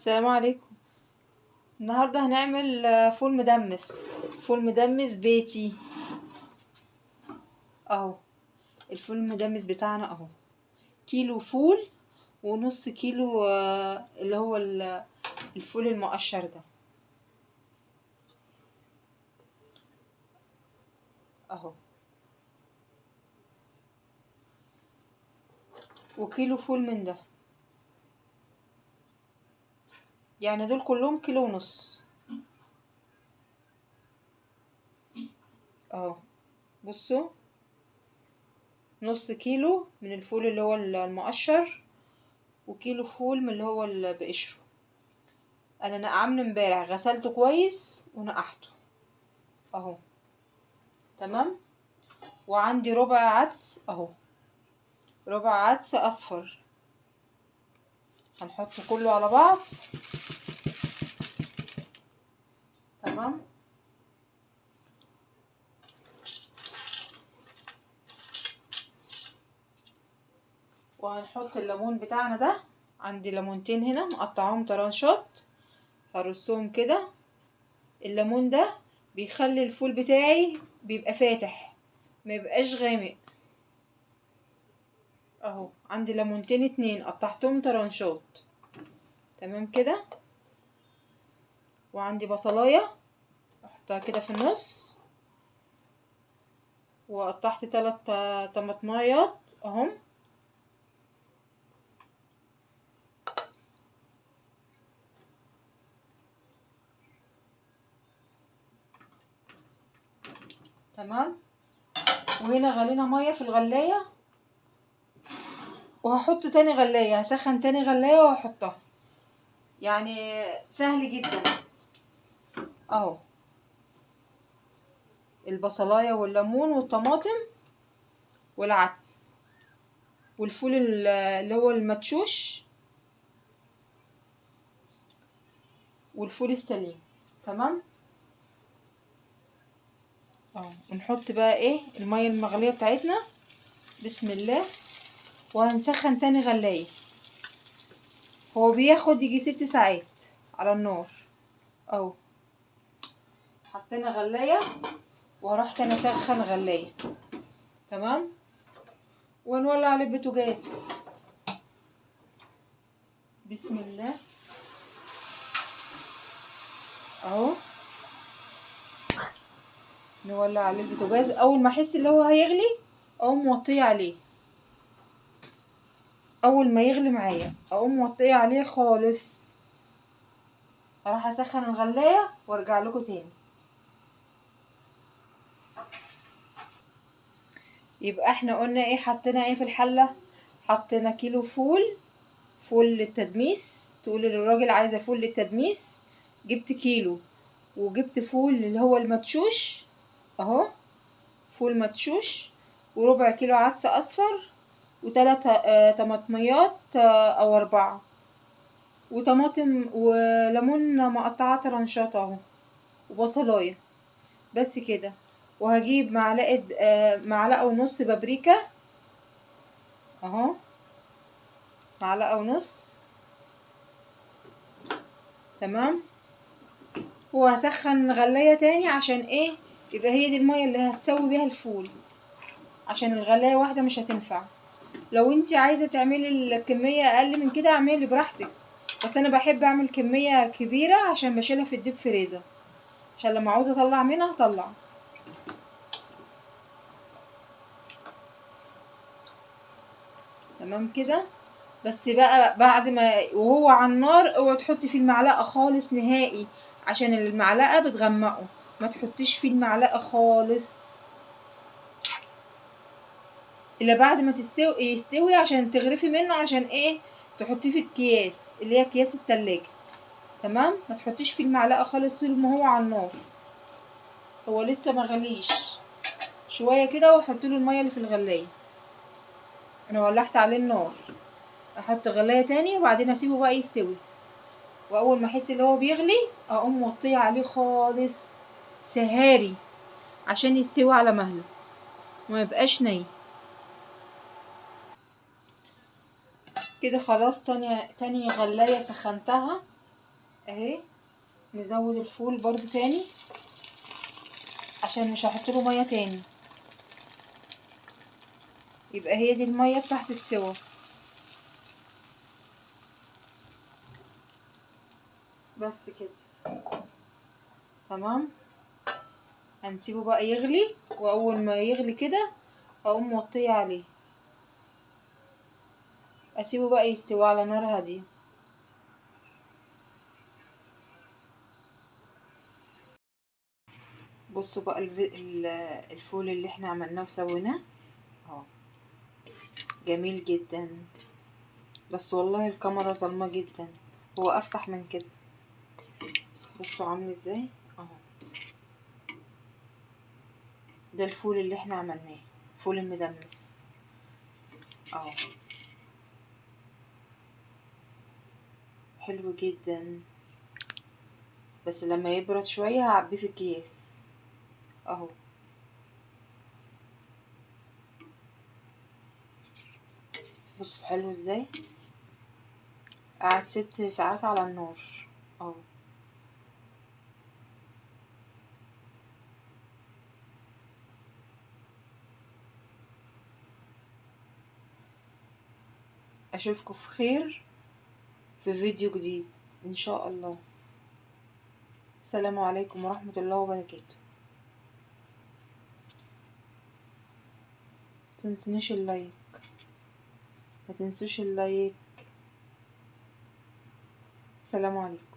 السلام عليكم. النهارده هنعمل فول مدمس، فول مدمس بيتي. اهو الفول المدمس بتاعنا اهو، كيلو فول ونص كيلو اللي هو الفول المقشر ده اهو، وكيلو فول من ده، يعني دول كلهم كيلو ونص اهو. بصوا، نص كيلو من الفول اللي هو المقشر، وكيلو فول من اللي هو بقشره. انا نقعه من امبارح، غسلته كويس ونقعته اهو، تمام. وعندي ربع عدس اهو، ربع عدس اصفر، هنحطه كله على بعض، تمام. وهنحط الليمون بتاعنا ده، عندي ليمونتين هنا مقطعاهم طرنشات، هرصهم كده. الليمون ده بيخلي الفول بتاعي بيبقى فاتح، ما يبقاش غامق اهو. عندي ليمونتين 2 قطعتهم طرنشات، تمام كده. وعندي بصلايه احطها كده في النص، وقطعت 3 طماطمايات اهم. تمام. وهنا غلينا مية في الغلايه، وهحط تاني غلايه، هسخن تاني غلايه وهحطها، يعني سهل جدا اهو. البصلايه والليمون والطماطم والعدس والفول اللي هو المدشوش والفول السليم، تمام اهو. ونحط بقى ايه المية المغليه بتاعتنا، بسم الله. وهنسخن تاني غلايه، هو بياخد يجي 6 ساعات على النار اهو. حطينا غلايه وهروح تاني اسخن غلايه، تمام. ونولع على البوتاجاز، بسم الله اهو. نولع على البوتاجاز، اول ما احس اللي هو هيغلي اقوم موطيه عليه، اول ما يغلي معايا اقوم موطيه عليه خالص. هروح اسخن الغلايه وارجع لكم تاني. يبقى احنا قلنا ايه، حطينا ايه في الحلة؟ حطينا كيلو فول، فول للتدميس، تقولي للراجل عايزه فول للتدميس، جبت كيلو. وجبت فول اللي هو المدشوش اهو، فول مدشوش، وربع كيلو عدس اصفر، وتلات طماطميات او 4، وطماطم وليمون مقطعه طرنشات اهو، وبصلايه، بس كده. وهجيب معلقه معلقه ونص بابريكا اهو، معلقه ونص، تمام. وهسخن غلايه تاني عشان ايه، يبقى هي دي المية اللي هتسوي بيها الفول، عشان الغلايه واحدة مش هتنفع. لو انت عايزه تعملي الكمية اقل من كده اعملي براحتك، بس انا بحب اعمل كمية كبيرة عشان بشيلها في الديب فريزر، عشان لما عاوزه اطلع منها اطلع. تمام كده. بس بقى بعد ما وهو على النار اوعي تحطي فيه المعلقة خالص نهائي، عشان المعلقة بتغمقه، ما تحطيش فيه المعلقة خالص الا بعد ما يستوي، عشان تغرفي منه، عشان ايه، تحطيه في الكياس اللي هي اكياس التلاجة، تمام. ما تحطيش فيه المعلقة خالص طول ما هو على النار، هو لسه ما غليش شوية كده، واحط له المية اللي في الغلايه. انا ولعت عليه النار، احط غلايه تاني وبعدين اسيبه بقى يستوي، واول ما احس ان هو بيغلي اقوم موطيه عليه خالص سهاري عشان يستوي على مهله وما يبقاش ني كده. خلاص، تاني غلايه سخنتها اهي. نزود الفول برضو تاني عشان مش هحط له مية تاني، يبقى هي دي المية بتاعت السوا. بس كده تمام. هنسيبه بقى يغلي، واول ما يغلي كده اقوم موطيه عليه، اسيبه بقى يستوي على نار هادية. بصوا بقى الفول اللي احنا عملناه وسويناه اهو، جميل جدا. بس والله الكاميرا ظلمه جدا، هو افتح من كده. بصوا عامل ازاي اهو. ده الفول اللي احنا عملناه، فول المدمس اهو، حلو جدا. بس لما يبرد شوية هعبيه في اكياس اهو. بصوا حلو ازاي، قعد 6 ساعات على النار اهو. اشوفكم في خير في فيديو جديد ان شاء الله. السلام عليكم ورحمة الله وبركاته. متنسونيش ال like، ما تنسوش ال like. السلام عليكم.